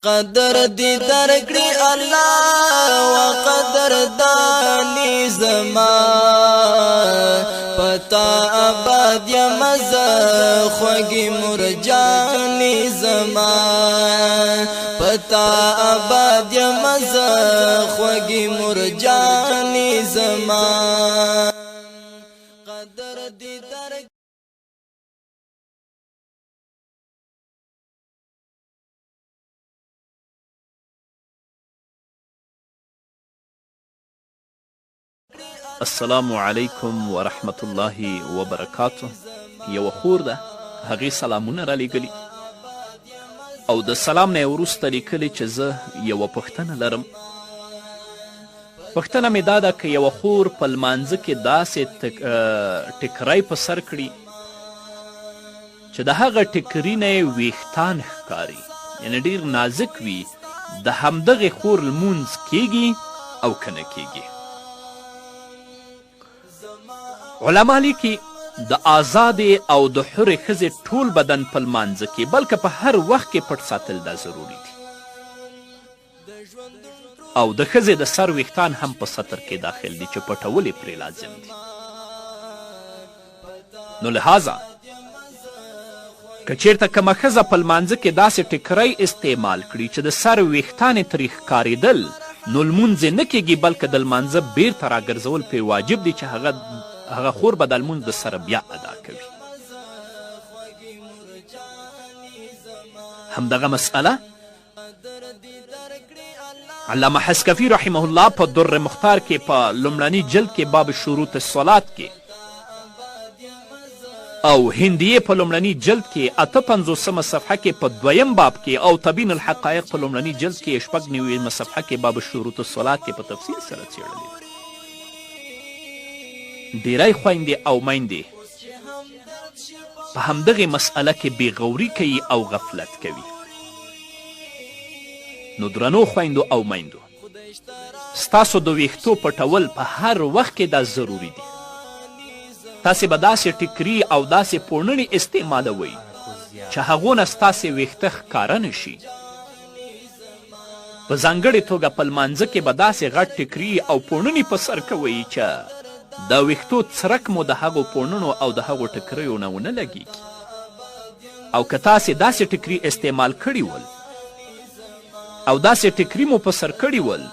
قدر دی درکړي الله وقدر دانی زما، پتا آباد یم زه خوږې مرجانې زما، پتا آباد یم زه خوږې مرجانې زما، قدر دی درک. السلام علیکم ورحمت الله وبرکاته. یوه خور ده، هغې سلامونه رالیږلي او د سلام نه یې وروسته لیکلي چې زه یوه پوښتنه لرم. پوښتنه مې دا ده که یوه خور په لمانځه کې داسې ټیکری په سر کړي چې د هغه ټیکري نه یې ویښتان ښکاري، یعنې ډېر نازک وي، د همدغې خور لمونځ کیږي او که نه کیږي؟ علما لیکي د آزادې او د حرې ښځې ټول بدن په لمانځه کې، بلکه په هر وخت کې پټ ساتل دا ضروري دي، او د ښځې د سر ویښتان هم په ستر کې داخل دي چې پټول یې پرې لازم دي. نو لهذا که چیرته کومه ښځه په لمانځه کې داسې ټیکری استعمال کړي چې د سر ویښتان یې ترې ښکارېدل، نو لمونځ یې نه کیږي، بلکه د لمانځه بیرته راګرځول پرې واجب دي چې هغه خور به دا لمونځ د سره بیا ادا کوي. همدغه مسئله علامه حسکفي رحمه الله په در مختار کې په لومړني جلد کې باب شروط الصلات کې او هندیې په لومړني جلد کې 58مه صفحه کې په دویم باب کې او تبین الحقایق په لومړني جلد کې 96مه صفحه کې باب شروط الصلات کې په تفصیل سره څېړلې ده. ډیری خویندې او میندې په همدغې مسئله کې بېغوري کوي او غفلت کوي. نو درنو خویندو او میندو، ستاسو د ویښتو پټول په هر وخت کې دا ضروري دي. تاسې به داسې ټیکري او داسې پوڼڼې استعمالوئ چې هغو نه ستاسې ویښته ښکاره نه شي. په ځانګړې توګه په لمانځه کې به داسې غټ ټیکري او پوڼنې په سر کوئ چې د ویښتو څرک مو د هغو پوڼڼو او د هغو ټکریو نه ونه لګیږي. او که تاسې داسې ټیکري استعمال کړي ول او داسې ټیکري مو په سر کړي ول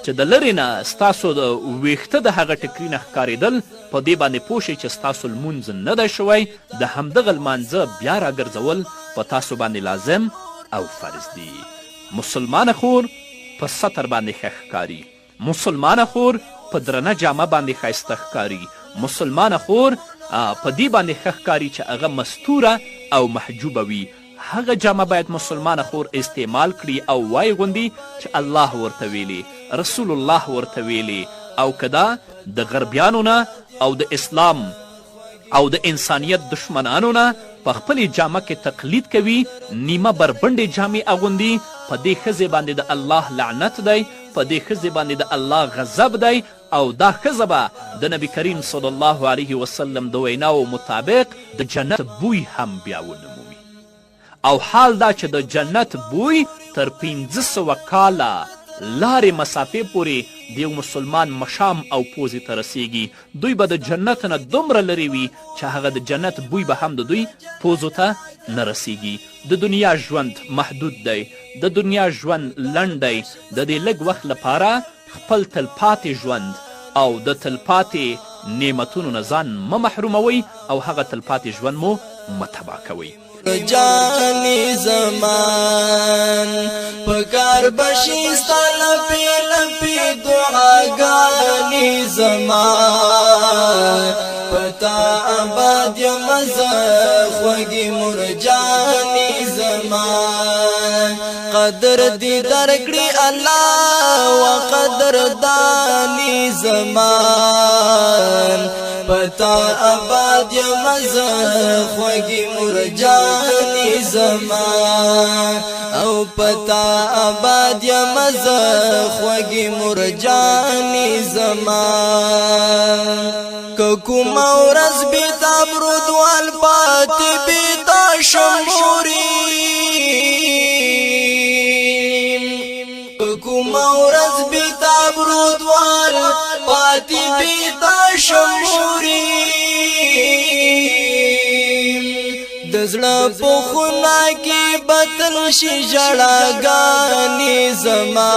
چې د لرې نه ستاسو د ویښته د هغه ټیکري نه ښکارېدل، په دې باندې پوه شئ چې ستاسو لمونځ نه دی شوی. د همدغه لمانځه بیا راګرځول په تاسو باندې لازم او فرض دي. مسلمانه خور په ستر باندې ښه ښکاري، مسلمانه خور په درنه جامه باندې ښایسته ښکاري، مسلمانه خور په دې باندې ښه ښکاري چې هغه مستوره او محجوبه وي. هغه جامه باید مسلمانه خور استعمال کړي او وایې غوندي چې الله ورته ویلي، رسول الله ورته ویلي، او که دا د غربیانو نه او د اسلام او د انسانیت دښمنانو نه په خپلې جامه کې تقلید کوي، نیمه بربنډې جامې اغوندي، په دې ښځې باندې د الله لعنت دی، په دې ښځې باندې د الله غضب دی، او دا ښځه به د نبی کریم صلی الله علیه وسلم د ویناو مطابق د جنت بوی هم بیا ونه مومي. او حال دا چې د جنت بوی تر 500 کاله لارې مسافې پورې د یو مسلمان مشام او پوزې ته رسیږي. دوی به د جنت نه دومره لرې وي چې هغه د جنت بوی به هم د دوی پوزو ته نه رسیږي. د دنیا ژوند محدود دی، د دنیا ژوند لنډ دی. د دې لږ وخت لپاره خپل تلپاتې ژوند او د تلپاتې نعمتونو نه ځان مه محروموئ او هغه تلپاتې ژوند مو مه تباه کوئ. جانې زمان پکار بشي ستا لپې لپې دعاګانې زما، پتا آباد یم زه خوږې مرجانې زما، قدر دی درکړي الله وقدر دانی زمان، پتا آباد یم زه خوږې مرجانې زما، او پتا آباد یم زه خوږې مرجانې زما. که کومه ورځ بې تا برودوال پاتې بې تا شموري، پاتې پیدا شموري. د زړه په خونه کې بتل شي ژړاګانې زما.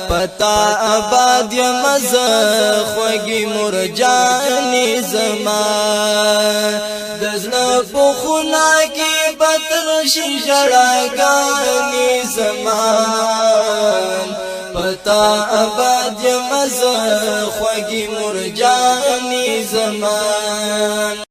پتا آباد یم زه، خوږې مرجانې زما. د زړه په خونه کې بتل شي ژړاګانې زما. پتا آباد یم زه، خوږې مرجانې زما.